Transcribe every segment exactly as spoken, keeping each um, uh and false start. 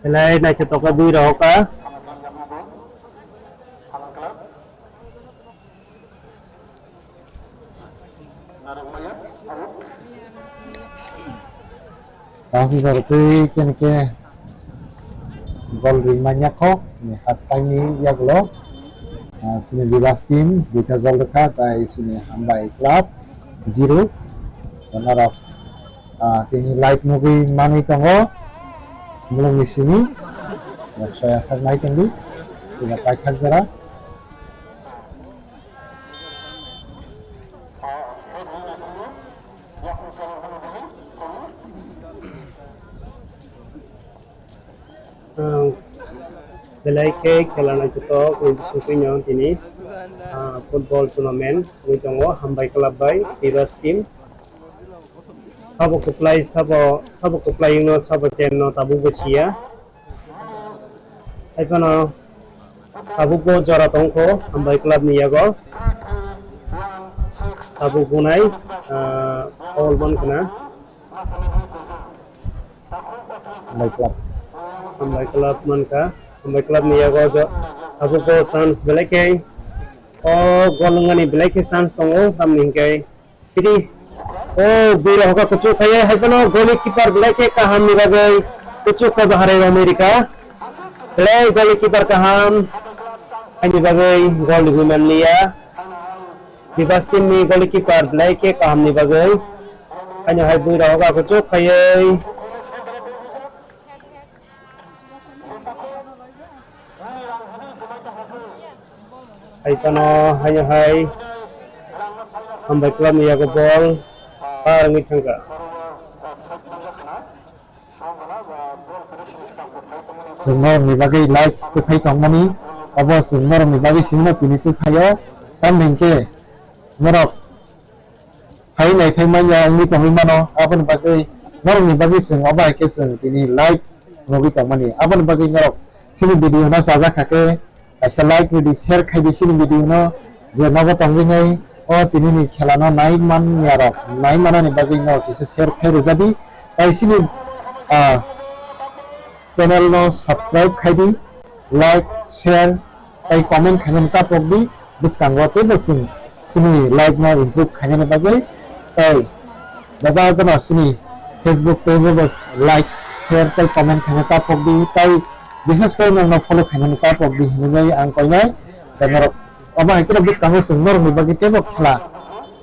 Belai naithotok khe bui rok kha. Tangsi sor twi kene khe gol ring manya kho sini half time ni yagulo. Ah, sini Vivas team duita gol rwkha, tai sini Hambai Club zero. Norok, ah, tini live nugwi manwi tongo. Mulungni simi soya sak nai tongdi. Tila paithak jora. Ang belai khe khela naithotok ni bisingtwi no tini, ah, football tournament wngwi tongo Hambai Club bai Vivas team. Sabo kwplai, sabo, sabo kwplai wngno, sabo chen no tabuk bo siya. Haiphano tabuk bo jora tongkho Hambai Club ni yago. Tabuk bunai, ah, foul man khna. Hambai Club. Hambai Club mankha. Hambai Club ni yago jo tabuk bo chance belai khe. O gol wngmani belai khe chance tongo, tamni hinkhe Tini, o, bui rok hoka kuchuk khaye, haiphano goalkeeper belai khe kaham ni bagwi kuchuk khe baharai romwi rika. Belai goalkeeper kaham, haini bagwi goal rwgwi manliya. Vivas team ni goalkeeper belai khe kaham ni bagwi. Haino hai bui rok hoka kuchuk khaye. Haiphano haino hai Hambai Club ni yago ball par wngwi thangkha. Chwng norokni bagwi live tubphai tongmani, obo chwng norokni bagwi simi no tini tubphaio, tamni hinkhe norok Hai nai phai manya wngwi tongwi mano, aboni bagwi norokni bagwi chwng obo hai khe chwng tini live nugwi tongmani. Aboni bagwi norok chini video no chajak kha khe kaisa like rwdi, share khaidi chini video no, je nogo tongwi nai o tini ni khela no nai manya rok, nai manani bagwi norok kisa share khai rwjadi. Tai chini, ah, channel no subscribe khaidi, like, share, tai comment khainani tapokdi, bwskango teibo chwng chini life no improve khainani bagwi, tai bebak no chini Facebook page o bo like, share tai comment khaina tapokdi, tai bises khe nokno follow khainani tapokdi hinwi ang koinai. Tai norok omo hai kheno bwskango chwng norokni bagwi teibo khela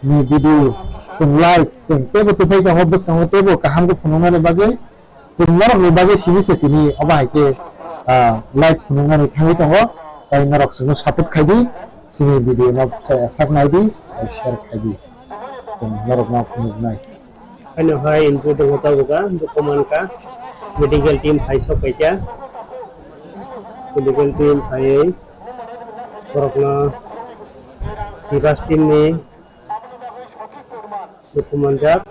ni video, chwng live, chwng teibo tubui tongo bwskango teibo kaham khe phunuknani bagwi. Chwng norokni bagwi simi se tini obo hai khe, ah, live phunuknani thangwi tongo. Tai norok chwngno support khaidi, chini video no sak naidi, share khaidi. Chwng norokno phunuknai. Haino hai input tongo tabuk, ah, document ka medical team hai sok paikha. Medical team hai borokno Vivas team ni Dukumanjak.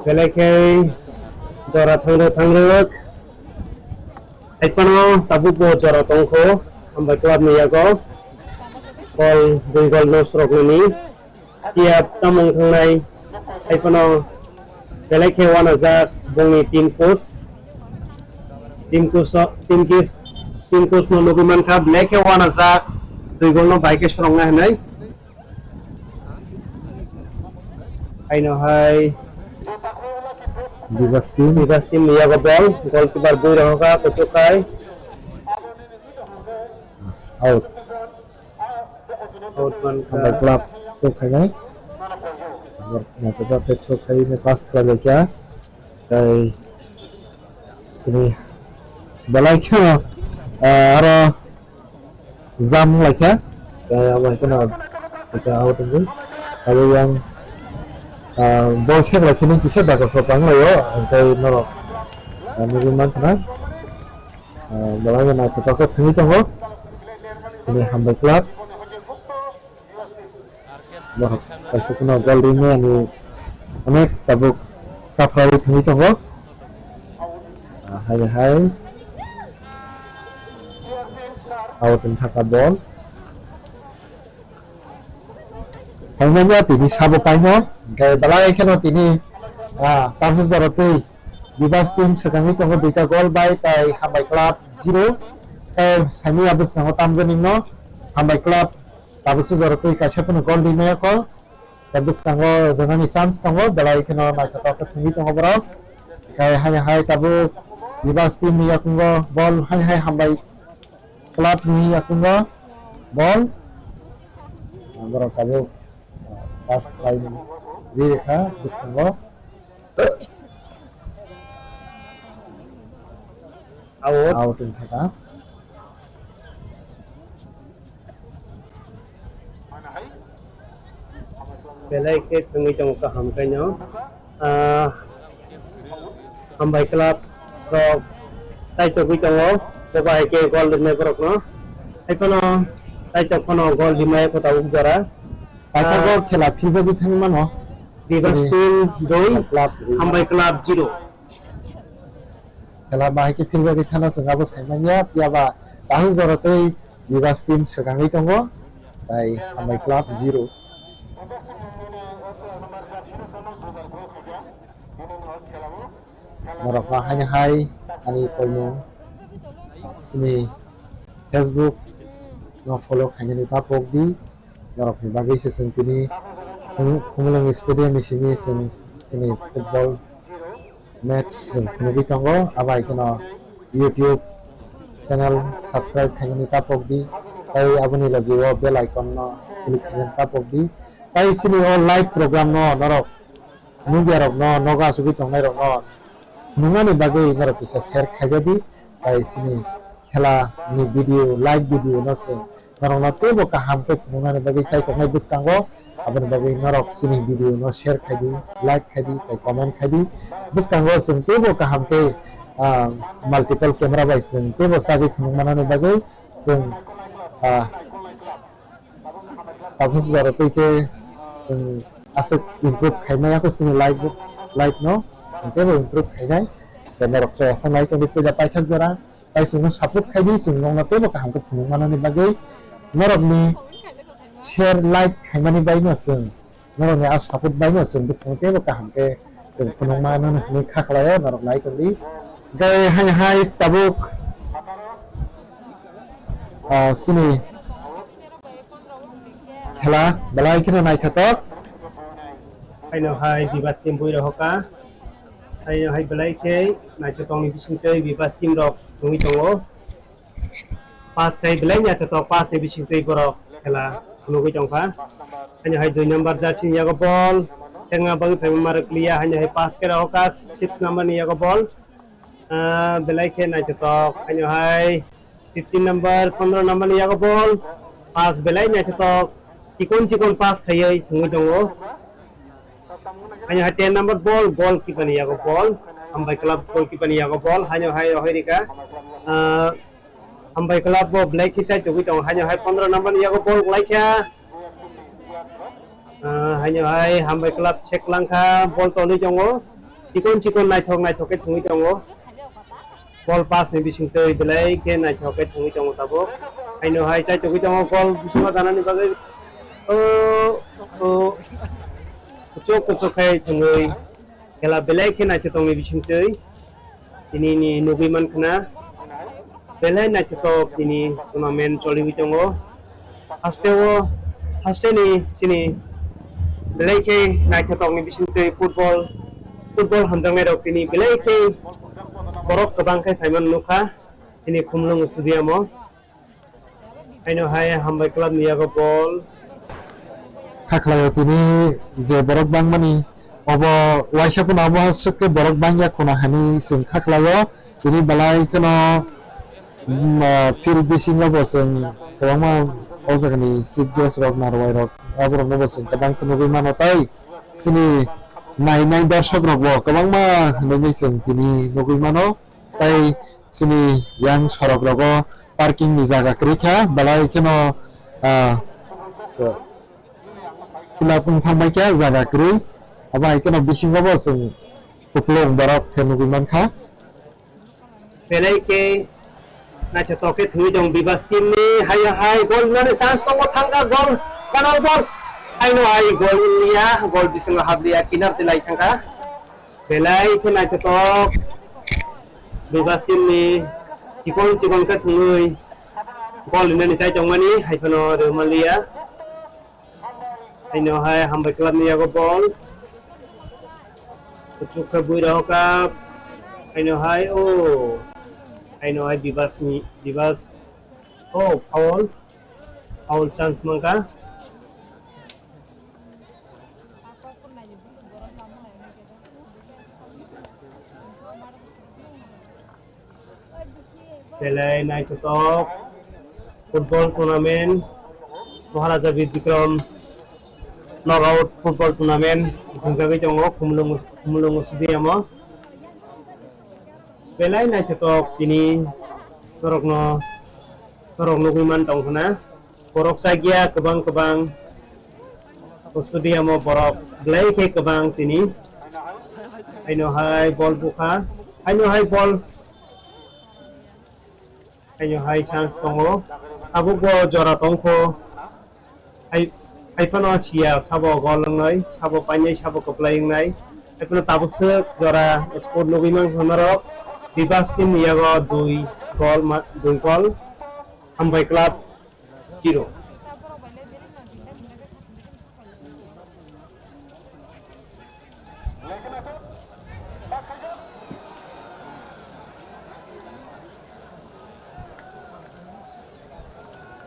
Belai khe jora thangrwk thangrwk. Haiphano tabuk bo jora tongkho. Hambai club ni yago. Gol, dui gol no soroknani. Tiya tamung thangnai. Haiphano belai khe wanajak bongni team coach. Team coach o, team coach, team coach no nugwi mankha, belai khe wanajak, dui gol no bai khe sorokna hinwi. Haino hai Bivas team. Bivas team ni yago ball, goalkeeper bui rohorkha, kuchuk khai. Out. Out man Hambai kha. Club shoot khainai. Hambai naithotok khe shoot khainai pass khlai laikha. Tai sini belai khe, ah, aro jam laikha. Tai abo hai kheno out wngwi. Abo yang, ah, ball sek lai kheno kisa daga sok tang laio. Hwnkhe norok, ah, nugwi mankha na. Ah, belai no naithotok khe thangwi tongo. Chini Hambai Club. Borok kaisa kheno gol rimani onek tabuk kaphrawi thangwi tongo. Ah, hai hai. Out wng kha ball. Saimanya tini sabo paino. Hingke belai kheno tini, ah, tamsa jora twi Bebas team swkangwi tongo duita gol bai tai Hambai Club zero. Tei saimanya bwskango tamjani no Hambai Club tabuksa jora twi kaisa phano gol rimaya kho. Tei bwskango rwnani chance tongo, belai kheno naithotok khe thwngwi tongo borok. Tei hai hai tabuk Bebas team ni yakungo ball hai hai Hambai Club ni yakungo ball. Borok tabuk pass khlai ri rikha bwskango. Out. Out wng kha. Belai khe thwngwi tongo kaham khaino. Ah, Hambai Club rok chaitogwi tongo, bo bai khe gol rinai borokno. Haiphano chaitok phano gol rimai kho tabuk jora. Paithago, ah, khela philjagwi thangwi mano. Bebas team dui, Club Hambai Club zero. Khela bahai khe philjagwi thana chwng abo saimanya, phiya ba tahuk jora tei Bebas team swkangwi tongo, tai Hambai Club zero. Norok ba haino hai ani koimung sini Facebook no follow khainani ta pok di. Norokni bagwi se chwng tini Khum-, Khumulwng Stadium ni simi chwng chini football match chwng phunugwi tongo. Abo hai kheno YouTube channel subscribe khainani ta pok di. Tei aboni logi o bell icon no click khainani ta pok di. Tei chini o live program no norok nukya rok no, nogo achugwi tongnai rok no nuknani bagwi norok kisa share khaijadi. Tei chini khela ni video, live video no se norok no teibo kaham khe phunuknani bagwi chai tongnai bwskango. Aboni bagwi norok chini video no share khaidi, like khaidi, tei comment khaidi. Bwskango chwng teibo kaham khe, ah, multiple camera bai chwng teibo chagwi phunukmanani bagwi chwng, ah, Tabuk jora twi khe chwng aswk improve khaimaya khe chini life, life no chwng teibo improve khainai. Tei norok chaya sanai tongdi puila paithak jora, tai chwngno support khaidi, chwng nokno teibo kaham khe phunukmanani bagwi norokni share, like khaimani baino chwng, norokni a support baino chwng bwskango teibo kaham khe chwng phunukmanani hwnwi kha khlaio, norok nai tongdi. Hwnkhe hai hai tabuk, ah, chini Khela belai kheno naithotok. Haino hai Bebas team bui rohoka. Haino hai belai khe naithotokni bisingtwi Bebas team rok thwngwi tongo. Pass khai belai naithotok, pass ni bisingtwi borok khela phunugwi tongkha. Haino hai dui number jersey ni yago ball. Tengna bagwi phaima marwk liya, haino hai pass khe rohoka six number ni yago ball. Ah, belai khe naithotok, haino hai fifteen number, pondro number ni yago ball. Pass belai naithotok, chikon chikon pass khaiwi thwngwi tongo. Haino hai ten number ball, goalkeeper ni yago ball. Hambai Club goalkeeper ni yago ball, haino hai rohoi rika. Ah, Hambai Club bo belai khe chaitugwi tongo, haino hai pondro number ni yago ball kwlai kha. Ah, haino hai Hambai Club check langkha, ball tolwi tongo. Chikon chikon naithok naithok khe thwngwi tongo. Ball pass ni bisingtwi belai khe naithok khe thwngwi tongo tabuk. Haino hai chaitugwi tongo, goal bisingo danani bagwi. O, o, kuchuk kuchuk khe thwngwi. Khela belai khe naithothokni bisingtwi tini ni nugwi mankha na, belai naithothok tini tournament choliwi tongo. Haste o, haste ni chini belai khe naithothokni bisingtwi football, football hamjaknairok tini belai khe borok kwbang khe phaimani nukha tini Khumulwng stadium o. Haino hai Hambai Club ni yago ball. Kha khlaio tini je borok bangmani, obo waisa phano obo swk khe borok bangya khuna hani chwng kha khlaio. Tini belai kheno, mm, ah, field bisingo bo chwng kwbangma o jagani chief guest rok, narwai rok, aborokno bo chwng kwbang khe nugwi mano tei chini nainai dorshok rokbo kwbangma hinwi chwng tini nugwi mano. Tei chini yang sorok rogo parking ni jaga kwrwi kha, belai kheno, ah, Club wng thangbai kha jaga kwrwi. Abo hai kheno bisingo bo chwng kupulung borok khe nugwi mankha. Belai khe naithothok khe thwngwi tong Bibas team ni. Haino hai goal mane chance tongo, thangkha goal, corner goal. Haino hai goal wngya, goal bisingo habliya, kinar de lai thangkha. Belai khe naithothok Bibas team ni chikon chikon khe thwngwi goal rinani chai tongmani, hai phano rwmaliya. Haino hai Hambai club ni yago ball. Kuchuk khe bui rok kha. Haino hai o. Haino hai Bibas ni, Bibas. O, foul. Foul chance mankha. Belai naithothok football tournament, Maharaja Bir Bikram knockout football tournament thwngjagwi tongo Khumulwng, Khumulwng stadium o. Belai naithothok tini norokno, norok nugwi man tong khna. Borok chakya kwbang kwbang. Stadium o borok belai khe kwbang tini. Haino hai ball bukha. Haino hai ball. Haino hai chance tongo. Tabuk bo jora tongkho. Hai, hai phano siya sabo gol wngnai, sabo painai, sabo kwplai wngnai. Hai phano tabuk swk jora score nugwi mankha norok. Bibas team ni yago dui gol ma, dui gol. Hambai club. Zero.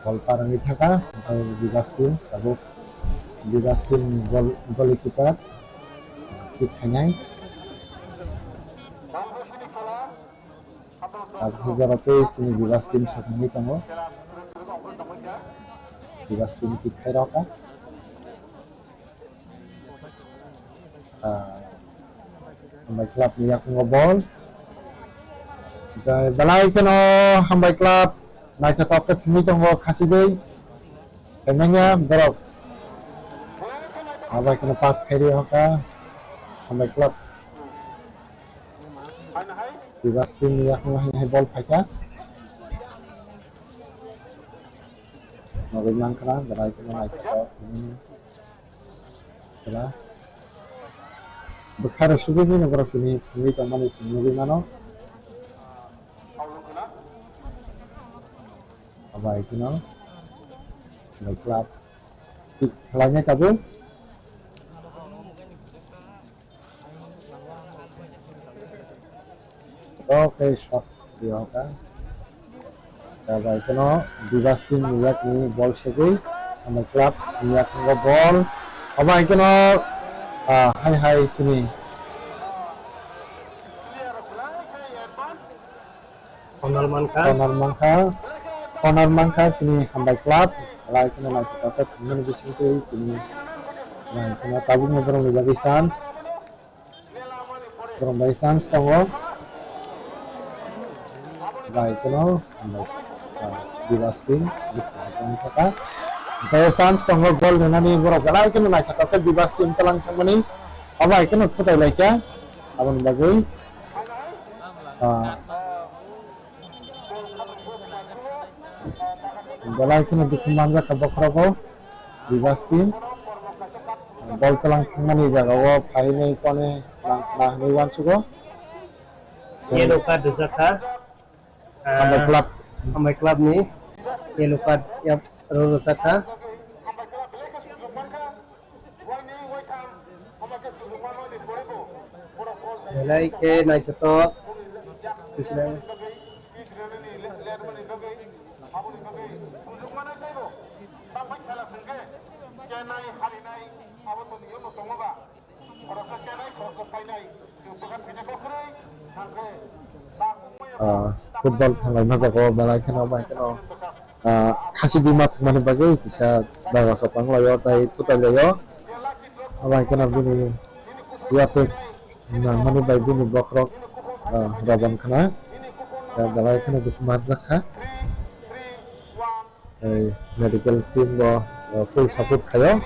Ball parangwi thaka, omo Bibas team, tabuk Bibas team ni goal, goalkeeper, kick khainai. Tabuk jora tei chini Bibas team sokmani tongo. Bibas team kick khairokha. Ah, Hambai club ni yakungo ball. Belai kheno Hambai club naithothok khe thwngwi tongo khachigwi. Kaimanya borok. Abai kheno pass khairi hoka. Hambai club. Bibas team ni yakungo hai hai ball phaikha. Nogwi mankha, belai kheno naithothok tini. Khela. Bwkharo subui nini borok tini thwngwi tongmani chwng nugwi mano. Abai kheno. Belai club. Khlainai tabuk. Oke, shot diyoka. Tabuk kheno Bibas team ni yakni ball segwi, Hambai club ni yakni ball. Obai kheno, ah, hai hai sini. Corner mankha. Corner mankha. Corner mankha sini Hambai club. Lai kheno naithotok khe thwngmani bisingtwi tini. Lai kheno tabukno borokni bagwi chance. Borok bai chance tongo. Bai kheno Hambai, ah, Bibas team bwskang tong thaka. Bai chance tongo goal rinani borok belai kheno naithotok khe Bibas team tlang thangmani. Obai kheno thutai laikha. Aboni bagwi, ah, Belai kheno dukhu manjak kha bokhorogo, Bibas team. Ball tlang thangmani jagao phainai kone tlang khna hinwi uansugo. Yellow card rijak kha. Hambai club. Hambai club ni yellow card yap ro rijak kha. Belai khe naithothok. Ah, football thanglai ma jago belai kheno bai kheno, ah, khasi dima thwngmani bagwi kisa bagasok wnglaio tei thutai laio. Abo hai kheno bini yatek nangmani bai bini bokhorok, ah, roban khna. Belai kheno dukhu manjak kha. Tei medical team bo, ah, full support khaio.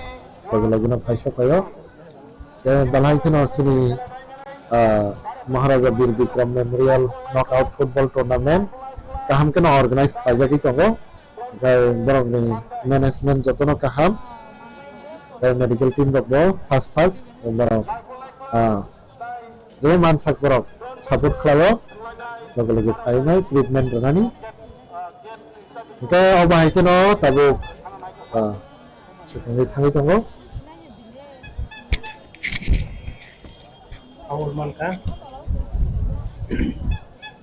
Logi logi no phaisok phaio. Tei belai kheno chini, ah, Maharaja Bir Bikram Memorial Knockout Football Tournament kaham kheno organize khlaijagwi tongo. Tei borokni management jotono kaham. Tei medical team rok bo first first borok, ah, je mansak borok support khlaio, loge loge phainai treatment rwnani. Hwnkhe obo hai kheno tabuk, ah, swkangwi thangwi tongo. Foul mankha.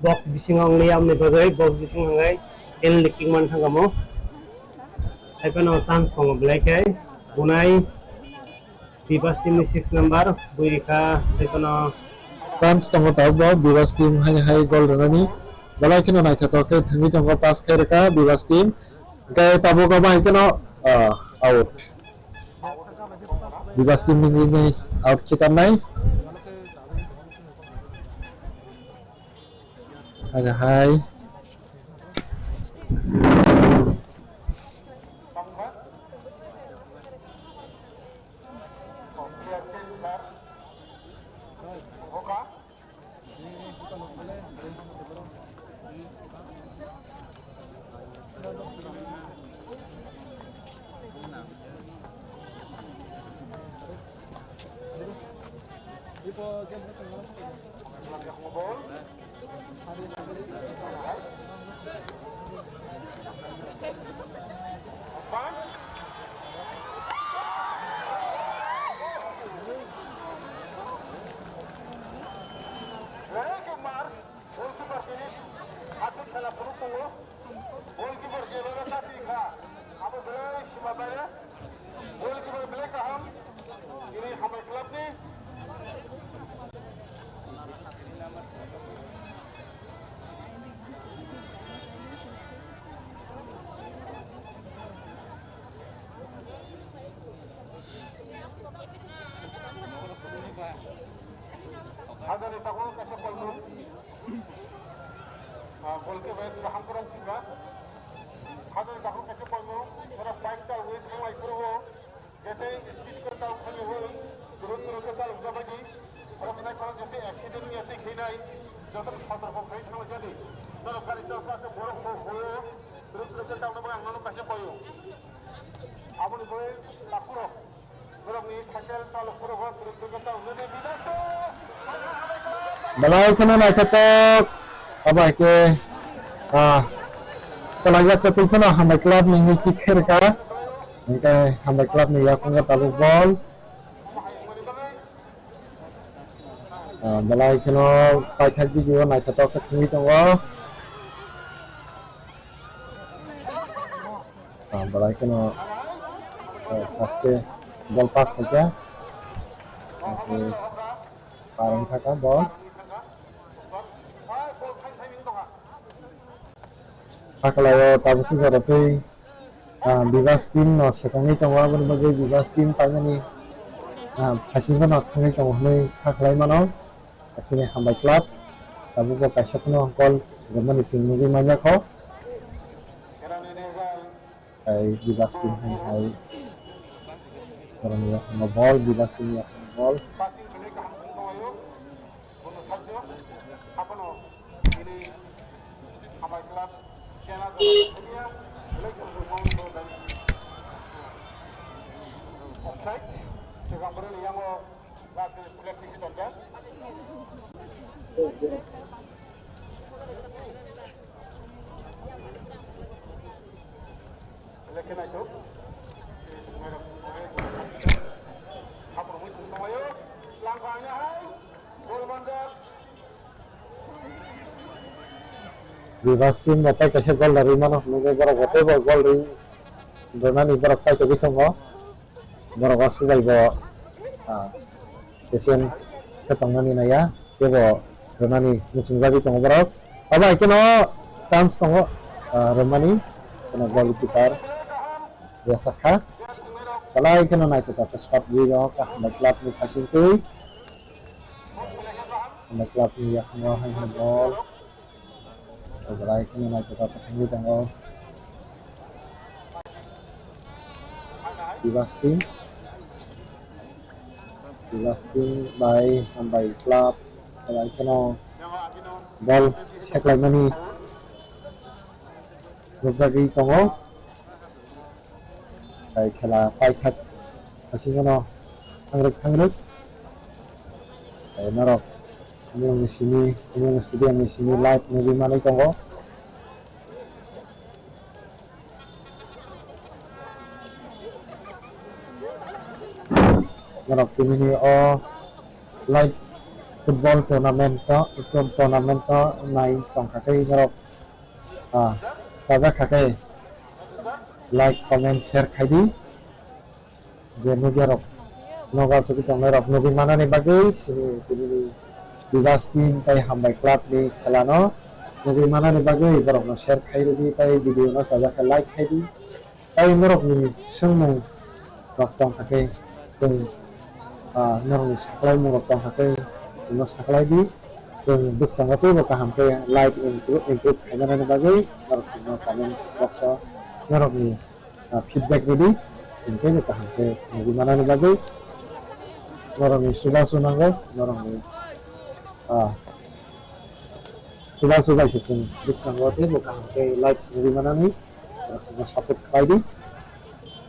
Box bisingo wngwi aboni bagwi box bisingo hwnkhai penalty kick man thangkha mo. Haiphano chance tongo belai khe bunai. Bibas team ni six number, buirikha, tei kono chance tongo tabuk bo, Bibas team hai hai goal rwnani. Belai kheno naithothok khe thangwi tongo, pass khe rwkha Bibas team. Hwnkhe tabuk obo hai kheno, ah, out. Bibas team ni wngwi out khitarnai. Hai hai. Goalkeeper tini hathai khela phunuk tongo. Goalkeeper jebabe kati kha, abo belai sima baire. Goalkeeper belai kaham. Tini Hambai club ni. Hajani takhuk kaisa koimung. Ah, goalkeeper kaham kwrwng thika. Hajani takhuk kaisa koimung. Oro bike chawi thanglai phuru o. Jete speed khe tao khani hoi, turuk turuk khe chalok jabadi. Oro khnai khoro jete accident wngya tei khainai, jotono sotorko khai thanglaijadi. Norok gari chal pase borok bo hoyo, turuk turuk khe chalokna bagwi ang nono kaisa koyo. Aboni bagwi takhurok, norokni cycle chalok phuru bo turuk turuk khe chalokjadi. Bidasto! Belai kheno naithothok, abo hai khe, ah, kwlaijak kwtwi phano Hambai club ni wngwi kick khe rwkha. Hwnkhe Hambai club ni yakungo tabuk ball. Ah, belai kheno paithak video naithothok khe thwngwi tongo. Ah, belai kheno, eh, pass khe ball pass khaikha. Hwnkhe parwng thaka ball. Hakalaio tabuksa jora twi, ah, Bibas team no swkangwi tongo, aboni bagwi Bibas team painani, ah, phaisingno thangwi tongo hwnwi kha khlai mano. Asini Hambai club tabukbo kaisa kheno goal rwmani chwng nugwi manya kho. Tei Bibas team hai hai borokni yakungno ball, Bibas team yakungno ball. Offside, swkang borokni yango last minute flag tisi tonjak. Lekhe naithok. Haphangwi thwngtonglaio. Langkha haino hai. Gol manjak. Bibas team bo tei kaisa gol rwi mano hwnwi borok bo teibo gol rwi rwnani borok chaitogwi tongo. Borok o subai bo, ah, patient khe tongnani naiya, teibo rwnani muchungjagwi tongo borok. Abo hai kheno chance tongo, ah, rwmani, kheno goalkeeper yachak kha. Belai kheno naithotok khe shot rwi rw kha Hambai club ni phaisingtwi. Hambai club ni yakung o hai hai ball. Belai kheno naithotok khe thangwi tongo. Bibas team. Justin bai Hambai Club, bai kheno bol seklaimani nukjagwi tongo. Tai khela paithak asingano thangrwk thangrwk. Tai norok Khumulwng ni simi, Khumulwng stadium ni simi live nugwi manwi tongo. Norok tini ni o live football tournament o, tournament o nai tongkha khe norok, ah, chajak kha khe like, comment, share khai di. Je nukya rok nogo asugwi tongnai rok nugwi manani bagwi sini tini ni Bibas team tai Hambai club ni khela no nugwi manani bagwi borok no share khai rwdi tai video no chajak khe like khai di. Tai norokni swngmung rok tongkha khe chwng, ah, norokni saklaimung rok tongkha khe chwngno saklai di. Chwng bwskango teibo kaham khe life improve, improve khainani bagwi norok chwngno comment box o norokni, ah, feedback rwdi. Chwng teibo kaham khe nugwi manani bagwi norokni chubachu nango, norokni, ah, chubachu bai se chwng bwskango teibo kaham khe life nugwi manani. Chwngno support khlai di.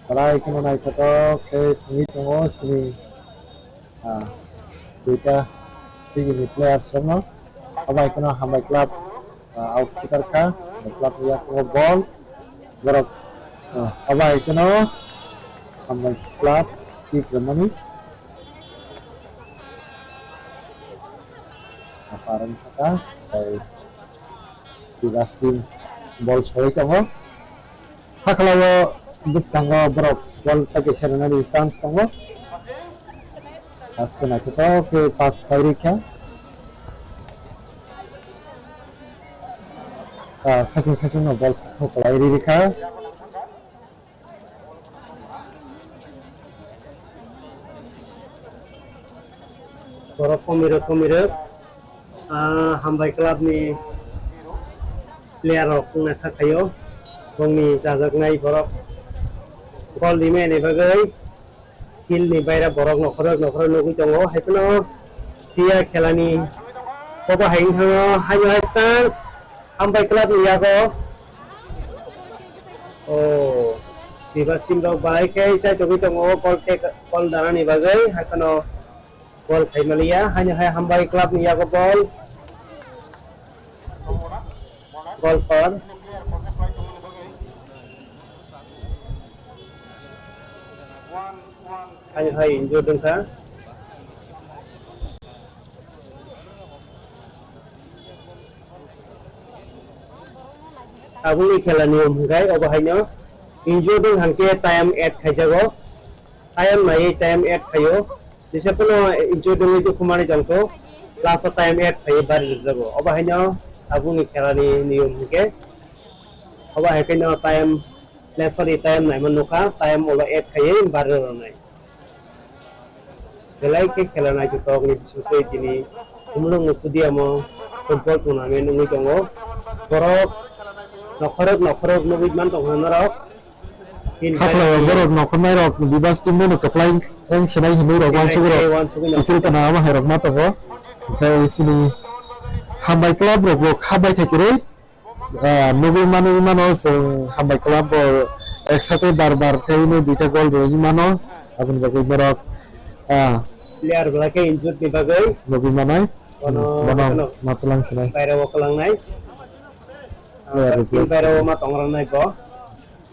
Belai kheno naithothok khe thwngwi tongo chini, ah, duita tigi ni players rokno. Obo hai kheno Hambai club, ah, out khitar kha. Hambai club ni yakungo ball. Borok, ah, obo hai kheno Hambai club kick rwmani. Apa rwng kha, tei Bibas team ball soi tongo. Hakhlai o bwskango borok ball paikhe sernani chance tongo. Pass khe naithothok khe pass khlai rikha. Ah, saichung saichung no ball sakhao kwlai ri rikha. Borok komirok komirok, ah, Hambai club ni player rok wngna kha khaio, bongni chajaknai borok gol rimani bagwi field ni baira borok nokhorok nokhorok nugwi tongo, haiphano phiya khelani kobo hai wngkha, haino hai chance. Hambai club ni yago. O, Bibas team rok bai khe chai togwi tongo, goal take, goal danani bagwi, haikano goal khai maliya, haino hai Hambai club ni yago ball. Goal for. Haino hai injured wngkha. Aboni khela niyom hwnkhe obo haino injured wng hwnkhe time add khaijago, time naiwi time add khaio, jesa phano injured wngwi dukhu manwi tongkho, last o time add khaiwi bari rwjago, obo haino aboni khelani niyom hwnkhe obo hai kheno time, referee time naima nukha, time ulo add khaiwi bari rwnai. Belai khe khela naithothok ni bisingtwi tini Khumulwng stadium o football tournament wngwi tongo. Borok nokhorok nokhorok nugwi man tongkha norok. Khaklao borok nokhornai rok Bibas team no kwplai wng sinai hinwi rok wansugwi rok. Wansugwi no. Kiphil kana omo hai rok ma tongo. Hwnkhe chini Hambai club rok bo kha baithai kwrwi. Ah, nugwi manwi mano chwng Hambai club bo eksate bar bar khe hino duita goal rwwi mano, aboni bagwi borok, ah, player belai khe injured ni bagwi nugwi manai. Bono, hmm, bono bono matwlang sinai. Baira o kwlangnai. Player ah, replace baira o ma tongrangnai bo.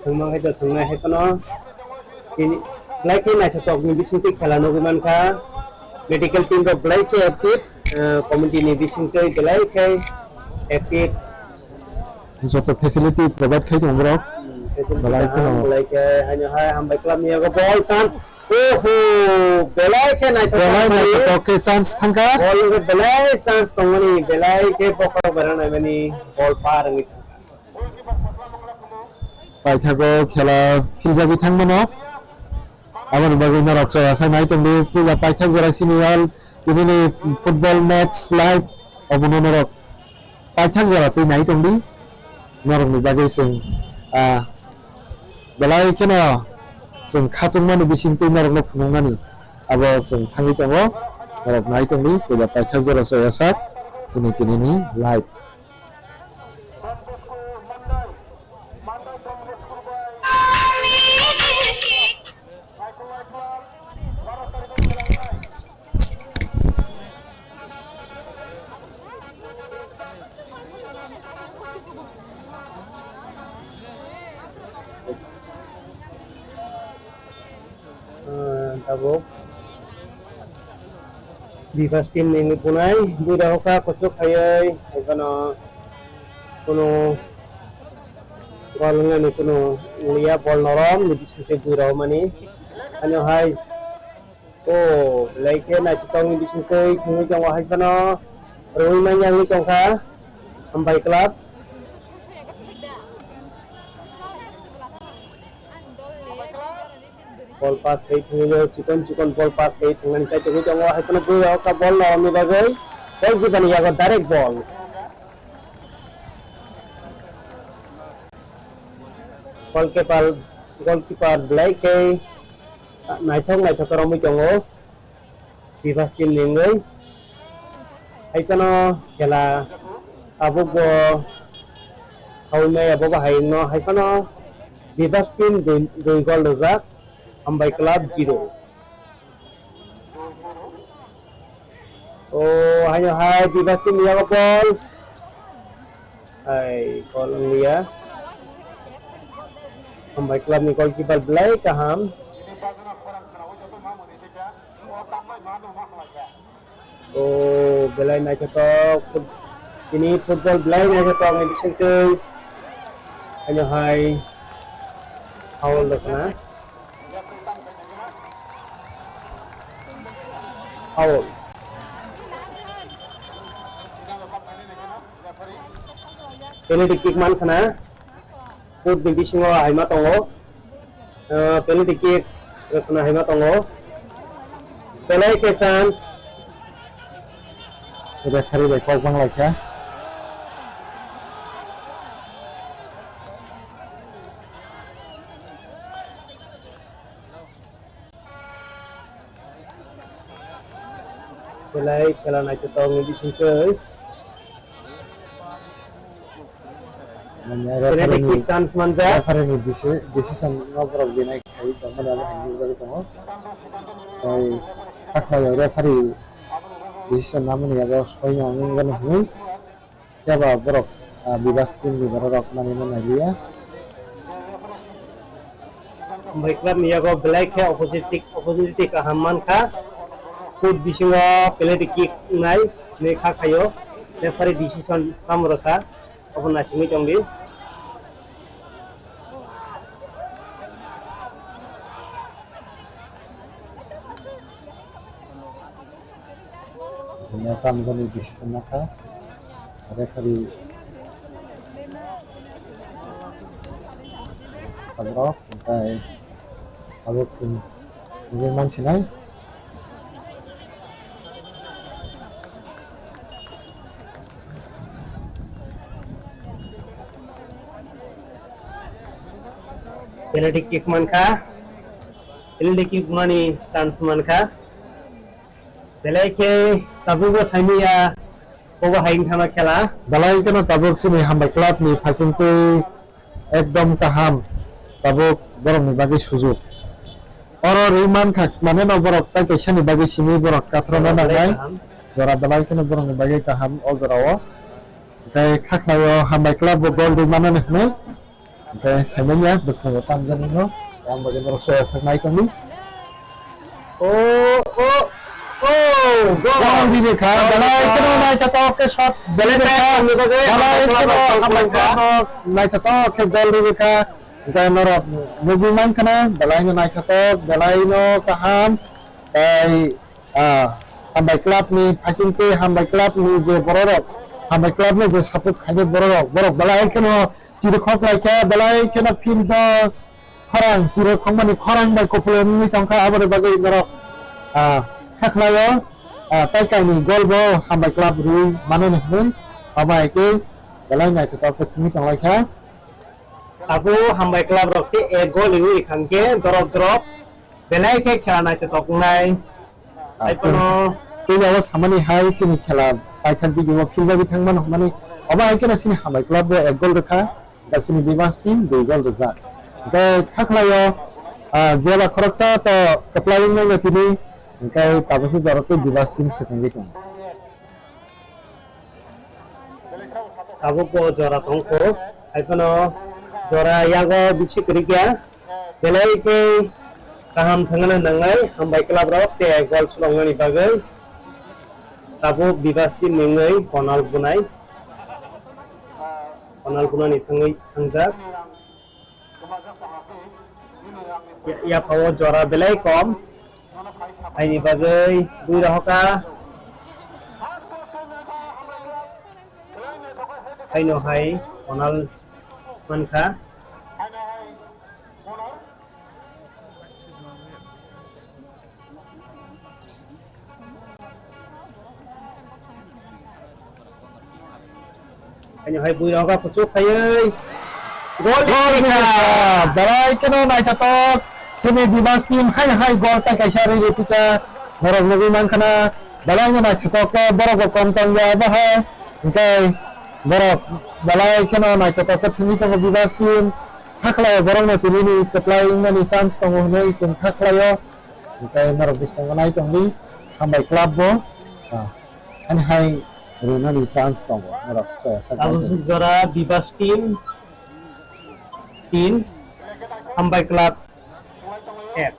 Thwngma hai to thwngnai hai phano tini belai khe naithothok ni bisingtwi khela nugwi mankha. Medical team rok belai khe active, ah, committee ni bisingtwi belai khe active. Joto facility provide khai tongo borok. Hmm, facility belai kaham, kheno. Belai khe haino hai Hambai club ni yago ball chance. Oho, belai khe naithothok belai khai. Naithothok khe chance thangkha. Ball ni belai chance tongmani, belai khe bokhorok beranaimani ball par wngwi thangkha. Paithago khela khiljagwi thangmano. Aboni bagwi norok chaya sai nai tongdi, puila paithak jora sini all tinini football match live obono norok paithak jora twi nai tongdi. Norokni bagwi chwng, ah, belai kheno chwng khatungmani bisingtwi norokno phunuknani. Abo chwng thangwi tongo, norok nai tongdi, puila paithak jora soya sak chini tinini live. Ah, tabuk Bebas team ni wngwi bunai, buira hoka kuchuk khaiwi, ekhano kunu gol wngnani kunu liya, bol norom ni bisingtwi buira homani. Ano hai, o, belai khe naithothok ni bisingtwi thwngwi tongo hai phano, rwui manya wngwi tongkha, Hambai Club. Ball pass khai thangwi o, chikon chikon ball pass khai thangnani chai tongwi tongo, hai kheno bui o ka ball no romni bagwi goalkeeper ni yago direct ball. Goalkeeper, goalkeeper belai khe naithok naithok khe romwi tongo. Bebas team ni wngwi. Hai phano khela tabuk bo hawi maya bo bahai no hai phano Bebas team dui, dui gol rijak, Hambai Club zero. O, haino hai Bebas team ni yago ball. Hai, ball wngya. Hambai Club ni goalkeeper belai kaham. O, belai naithothok foot-, tini football belai naithothok ni bisingtwi. Haino hai foul rwkha na. Foul. Penalty kick mankha na. Foot ni bisingo haima tongo. Ah, penalty kick rwkhwna haima tongo. Belai khe chance. Referee bai kok banglaikha. Belai khela naithothok ni bisingtwi. Manya penalty referee ni, kick chance manjak. Referee ni deci-, decision no borok dinai khai tongmani abo hai nukjagwi tongo. Tei hakhlaio referee decision namani abo soino wngmani hwnwi. Phiya ba borok, ah, Bebas team ni borok rok manwi no nai liya. Hambai Club ni yago belai khe opportunity, opportunity kaham mankha. Foot bisingo penalty kick wngnai hinwi kha khaio. Referee decision tamo rwkha. Obo naisingwi tongdi. Buino tamjani decision nakha. Referee tabok, hwnkhe tabok chwng nugwi mansinai. Penalty kick mankha, penalty kick mani chance mankha. Belai khe tabukbo saimanya, obo hai wngkha na khela. Belai kheno tabuk chini Hambai Club ni phaisingtwi ekdom kaham, tabuk borokni bagwi sujuk. Oro rwi mankha, mane no borok tai kaisani bagwi simi borok kathrana nangnai. Belai kaham. Jora belai kheno borokni bagwi kaham o jorao. Hwnkhe khaklaio Hambai Club bo gol rwi manani hwnwi. Hwnkhe saimanya bwskango tamjani no, ang bagwi norok soya sak nai tongdi. O, o, o, gol. Gol rwi rwkha, belai kheno naithotok khe shot belai rwkha. Belai kheno naithotok khe gol rwi rwkha. Hwnkhe norok nugwi mankha na, belai no naithotok, belai no kaham. Tei Ah, Hambai Club ni phaisingtwi Hambai Club ni je bororok, Hambai Club ni je support khainai bororok, borok belai kheno chirikhok laikha, belai kheno field o khorang, chirikhokmani khorang bai kupulung wngwi tongkha, aboni bagwi norok, ah, kha khlaio, ah, tai kainwi goal bo Hambai Club rwi mano hwnwi, abo hai khe belai naithotok khe thwngwi tonglaikha. Abo Hambai Club rok khe ek goal rwi khangkhe dorok dorok. Belai khe khela naithotok wngnai. Hai chwng phano puila o samani hai chini khela paithak digimo philjagwi thangmano hwnmani, obo hai kheno chini Hambai club bo ek gol rwkha, hwnkhe chini Bibas team dui gol rwjak. Hwnkhe kha khlaio, ah, jeba khoroksa to kwplai wngmano tini, hwnkhe tabukhe jora tei Bibas team swkangwi tongo. Tabuk bo jora tongkho, hai phano jora yago bisi kwrwi kha, belai khe kaham thangna nangnai Hambai club rok tei gol swloknani bagwi. Tabuk Bibas team ni wngwi Konal Bunai, Konal Bunai ni thangwi thangjak. Ya, yapha o jora belai kom. Haini bagwi bui rohoka. Haino hai Konal mankha. Ani hai bui rok kuchuk khaiwi gol. Gol kha. Belai kheno naithothok. Chini Bibas team hai hai gol tai kaisa rwi rwi pika. Norok nugwi mankha na. Belai no naithothok khe borok bo kom tong ya bo hai. Hwnkhe borok belai kheno naithothok khe thwngwi tongo Bibas team. Hakhlai borok no tini ni kwplai wngmani chance tongo hwnwi chwng hakhlai o. Hwnkhe norok bwskango nai tongdi, Hambai club bo, ah, ani hai rwnani chance tongo, norok choya sak bai tongdi. Tabuk jora Bibas team tin, Hambai club ek.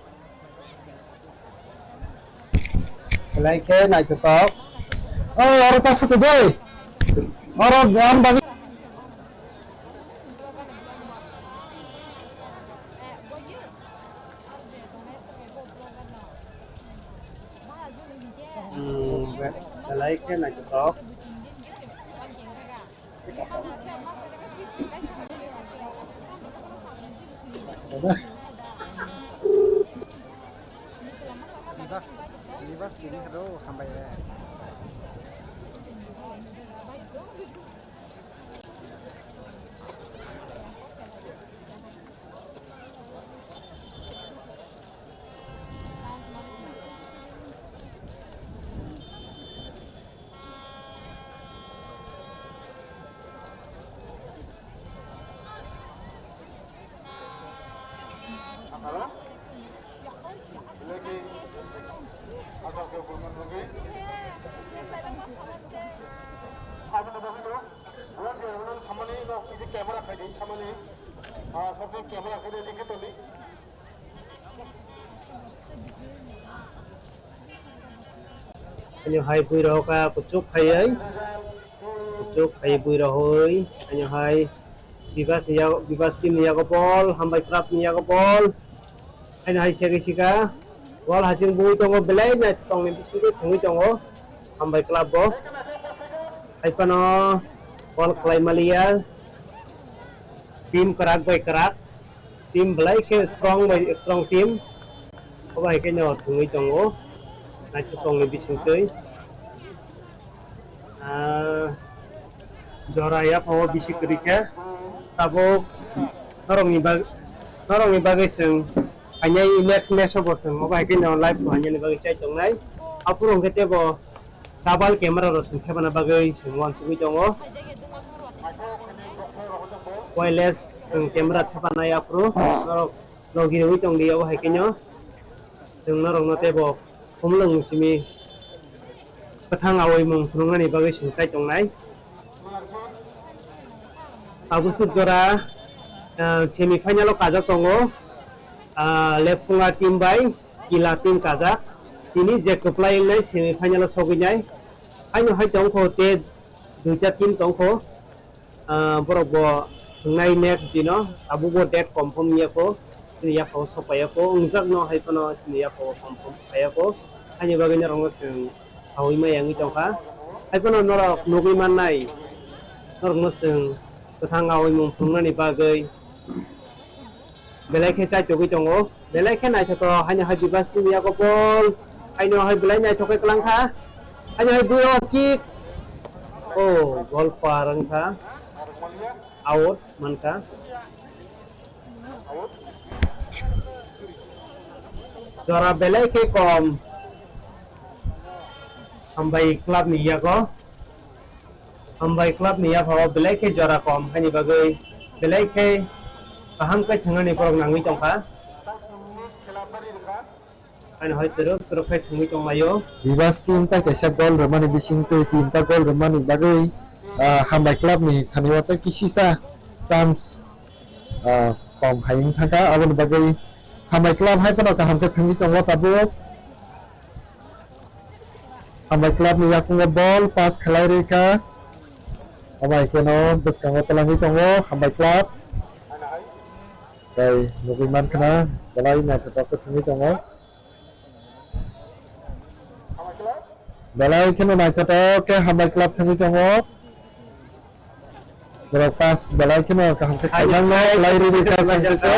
Belai khe naithothok. Oh, oro ta sotwi de. Oro ang bagwi. Hmm, be-, belai khe naithothok. Nibas, nibas kini hado hambai. Samani, ah, samani camera khaidi, likhe toli. Ani hai bui rohoka kuchuk khaiwi, kuchuk khaiwi bui rohoi, ani hai Bibas ni yago, Bibas team ni yago bol, Hambai club ni yago bol. Haino hai segwi sika. Wall haching bui tongo, belai naithothok ni bisingtwi thwngwi tongo Hambai club bo. Hai phano wall khlai maliya. Team kwrak bai kwrak. Team belai khe strong bai strong team. Obo hai khe no thwngwi tongo. Naithothok ni bisingtwi. Ah, jora yapha o bisi kwrwi khe, tabuk norokni bag-, norokni bagwi chwng phainai next match o bo chwng obo hai khe no live bo hainani bagwi chai tongnai. Aphuru hwnkhe teibo double camera rok chwng thepana bagwi chwng uansugwi tongo. Wireless chwng camera thepanai aphuru norok logi rwui tongdi obo hai khe no chwng norokno teibo Khumulwng simi kwthang awi mung phunuknani bagwi sengchai tongnai. Tabuk swk jora, ah, semi final o kajak tongo, ah, Lepfunga team bai Kila team kajak. Tini je kwplai wngnai semi final o sogwi nai. Haino hai tongkho tei duita team tongkho. Ah, borok bo thwngnai next dino, tabuk bo date confirm wngya kho, chini yaphao sok phaiya kho, wngjak no hai phano chini yaphao confirm phaiya kho, haini bagwi norok no chwng saui maya wngwi tongkha, hai phano norok nugwi mannai, norok no chwng kwthang awi mung phunuknani bagwi. Belai khe chaitogwi tongo. Belai khe naithothok. Haino hai Bibas team yago bol. Haino hai belai naithok khe kwlang kha. Haino hai bui o kick. Oh, gol par wng kha. Out man kha. Jora belai khe kom. Hambai club ni yago, Hambai club ni yaphao belai khe jora kom, haini bagwi belai khe kaham khe thwngnani borok nangwi tongkha. Haino hai twrwk twrwk khe thwngwi tonglaio. Bibas team tai kaisa goal rwmani bisingtwi tinta goal rwmani bagwi, ah, Hambai club ni thani o tei kisisa chance, ah, kom hai wng thangkha. Aboni bagwi Hambai club hai phano kaham khe thwngwi tongo tabuk. Hambai club ni yakungo ball pass khlai rikha. Omo hai kheno bwskango twlangwi tongo Hambai club. Tei nugwi mankha na belai naithotok khe thwngwi tongo. Belai kheno naithotok khe Hambai club thwngwi tongo. Borok pass belai kheno kaham khe khaimang no belai riri kha sangse se.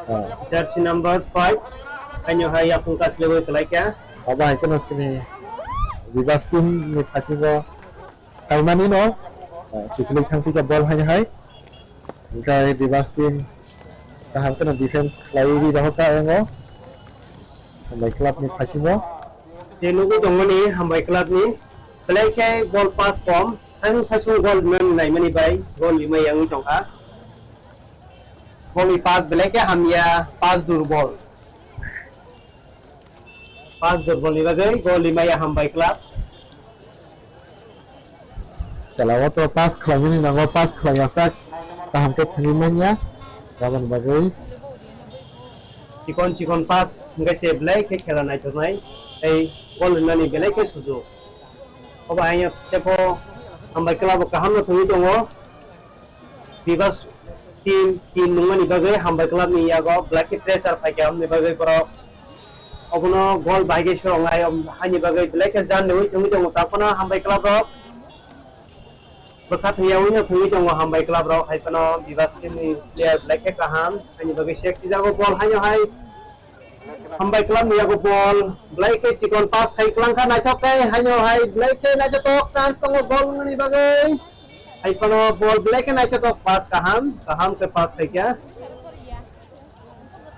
Ah. Jersey number five. Haino hai yakung kaslewi kwlai kha. Abo hai kheno sini Bibas team ni phasingo kaimani no, ah, kiphilwi thang phika ball hai hai. Hingkhe Bibas team kaham kheno defense khlai ri rohor kha ayang o. Hambai club ni phasingo. Je nugwi tongmani Hambai club ni. Belai khe ball pass kom. Saichung saichung goal man naimani bai goal lima yangwi tongkha. Goal ni pass belai khe hamya, pass durbol. Pass durbol ni bagwi goal lima ya Hambai club. Khela o to pass khlaimani nango, pass khlaiya sak kaham khe thangwi manya. Aboni bagwi chikon chikon pass hingkhe se belai khe khela naithoknai tei goal rinani belai khe sujuk. Obo hai tebo Hambai club o kaham no thangwi tongo. Bibas team, team nungmani bagwi Hambai club ni yago belai khe pressure phaikha, aboni bagwi borok obono goal bahai khe swrwngnai, haini bagwi belai khe jan riwi thangwi tongo. Takhwno Hambai club rok bwkha thwiyaui no thangwi tongo Hambai club rok, hai phano Bibas team ni player belai khe kaham, haini bagwi sek sijago ball haino hai. Hambai club ni yago ball. Belai khe chikon pass khai kwlangkha naithok khe haino hai belai khe naithotok chance tongo goal wngnani bagwi. Hai phano ball belai khe naithotok pass kaham, kaham khe pass khaikha.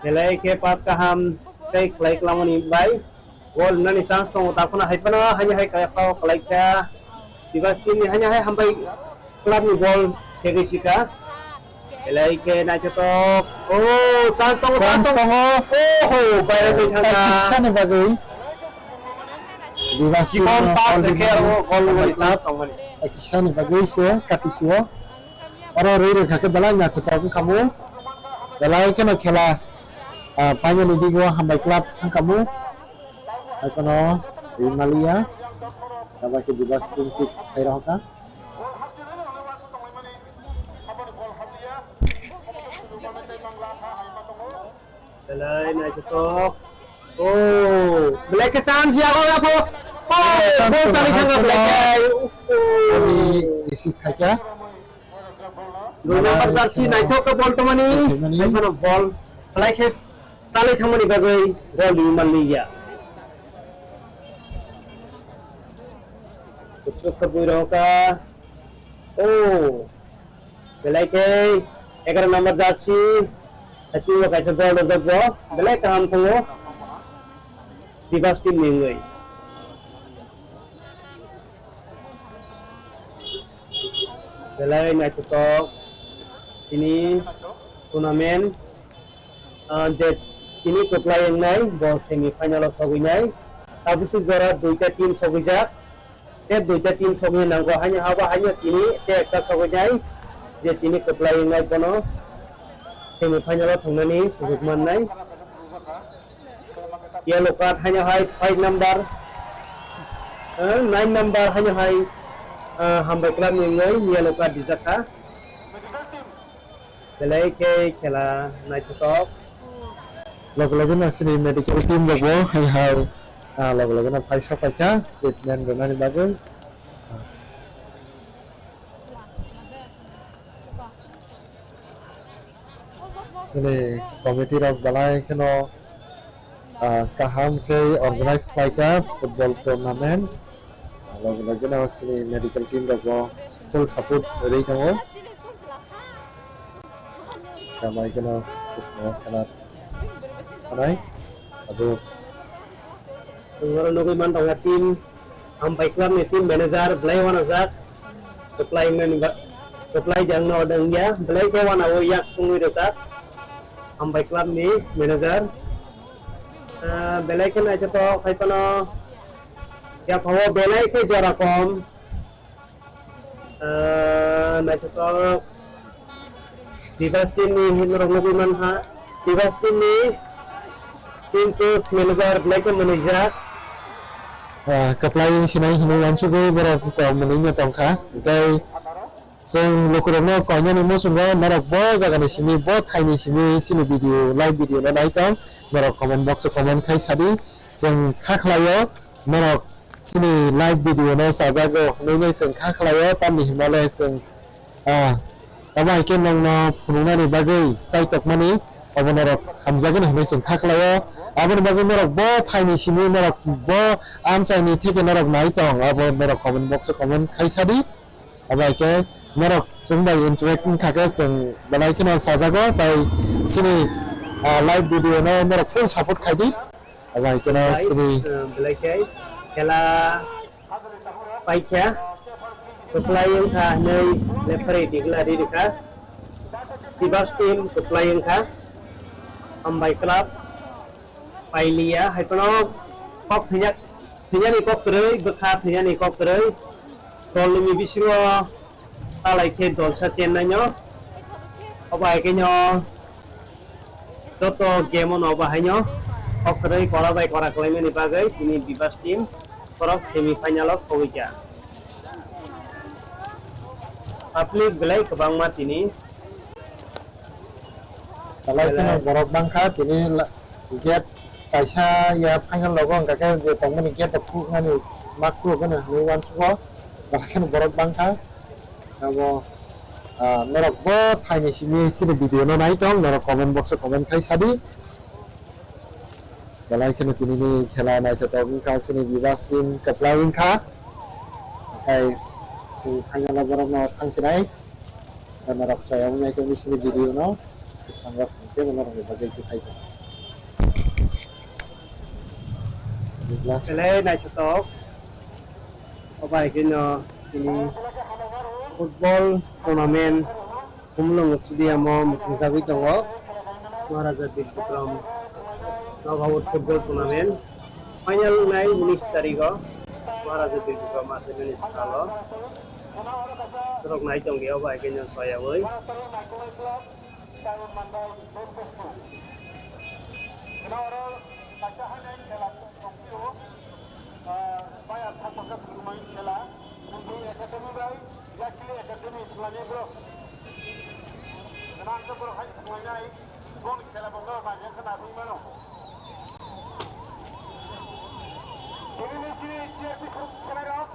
Belai khe pass kaham tei khlai kwlangmani bai goal wngnani chance tongo takhwno hai phano haino hai khe foul khlaikha. Bibas team ni haino hai Hambai club ni ball segwi sika. Belai khe naithotok. Oh, chance tongo, chance tongo. Oh, ho, baire twi thangkha. Kaisa ni bagwi. Bibas chikon team pass goal khe abo goal rwmani chance tongmani. Kaisa ni bagwi se katisuo. Oro rwi rwkha khe belai naithotok wngkha mu. Belai kheno khela, ah, painani digo Hambai club thangkha mu. Hai kheno rwi maliya. Tabuk khe Bibas team kick khai rohorkha. Belai naithotok. Oh, belai khe chance yago yapho. Oh, goal chali thangkha belai khe. Oh. Receive khaikha. Dui number jersey naithok khe ball tongmani. Tongmani. Hai phano ball belai khe chali thangmani bagwi goal rwi manliya. Kuchuk khe bui rohorkha. Oh. Belai khe egaroh number jersey, haichingo kaisa goal rijak bo, belai kaham tongo, Bibas team ni wngwi. Belai naithotok tini tournament, ah, je tini kwplai wngnai, bo semi final o sogwi nai, tabuk swk jora duita team sogwijak. Tei duita team sokni nango, haino habo haino tini tei ekta sogwi nai, je tini kwplai wngnai bono semi final o thwngnani sujuk mannai. Yellow card haino hai five number, eh, nine number haino hai, eh, Hambai club ni wngwi yellow card rijak kha. Belai khe khela naithotok. Loge loge no chini medical team rok bo hai hai, ah, loge loge no phai sok paikha treatment rwnani bagwi. Chini committee rok belai kheno, ah, kaham khe organize khlai kha football tournament. Logi logi no chini medical team rok bo full support rwi tongo. Tamai kheno bwskango khela khanai abo. Chwng oro nugwi man tongo team, Hambai club ni team manager belai wanajak. Kwplai mani ba-, kwplai jang no dwngya, belai khe wana o yak sungwi rwjak. Hambai club ni manager. Ah, belai khe naithothok, hai phano yaphao belai khe jora kom. Ah, naithothok. Divas team ni norok nugwi mankha. Divas team ni team coach manager belai khe mwnwijak. Ah, kwplai sinai hinwi wansugwi borok kok mwnwi no tongkha. Tei chwng lukurokno koinani muchungo norok bo jagani simi, bo thaini simi chini video, live video no nai tong. Norok comment box o comment khai sadi. Chwng kha khlaio. Norok chini live video no chajago hwnwi nai chwng kha khlaio, tamni hwnba le chwng, ah, omo hai khe nokno phunuknani bagwi chaitokmani obo norok hamjagwino hwnwi chwng kha khlaio. Aboni bagwi norok bo thaini simi norok bo amchaini theke norok nai tong, abo norok comment box o comment khai sadi. Obo hai khe norok chwng bai interact wngkha khe chwng belai kheno chajago, tei chini, ah, live video no norok full support khai di. Obo hai kheno Belai, sini. Eh, belai khe khela paikha, kwplai wngkha hinwi referee declare rikha. Divas team kwplai wngkha. Hambai club pailiya, hai phano kok thwiya, thwiyani kok kwrwi, bwkha thwiyani kok kwrwi. Dol ni bisingo talai khe dolsa chennai no. Obo hai khe no joto game o no obo hai no kok kwrwi kora bai kora khlaimani bagwi tini Divas team borok semi final o sogwi kha. Public belai kwbangma tini. Belai kheno belai borok bangkha tini la-, gate kaisa ya final rogo hwnkha khe je tongmani gate rok khuknani mak khulukgwno hinwi uansugo, belai kheno borok bangkha. Abo, ah, norok bo thaini simi chini video no nai tong, norok comment box o comment khai sadi. Belai kheno tini ni khela naithothok wngkha, chini Divas team kwplai wngkha. Haikhe chwng final o borok no thang sinai. Norok chaya wngya khe chini video no bwskango chwng teibo norok ni bagwi khe khai tongo. Belai naithothok. Obo hai kheno tini football tournament Khumulwng stadium o mwthangchagwi tongo Maharaja Bir Bikram knockout football tournament. Final wngnai unis tarikh o Maharaja Bir Bikram achaimani salo. Borok nai tongdi obo hai khe no soyaui. Ah, bai ang thangkha khe phunukmani khela, nungkhe academy bai, yakli academy thwnglainai borok. Gwnang khe borok hai thwnglainai, boni khela bo norok naikhe khe narwgwi mano. Tini ni chini C R P sir, sir rok.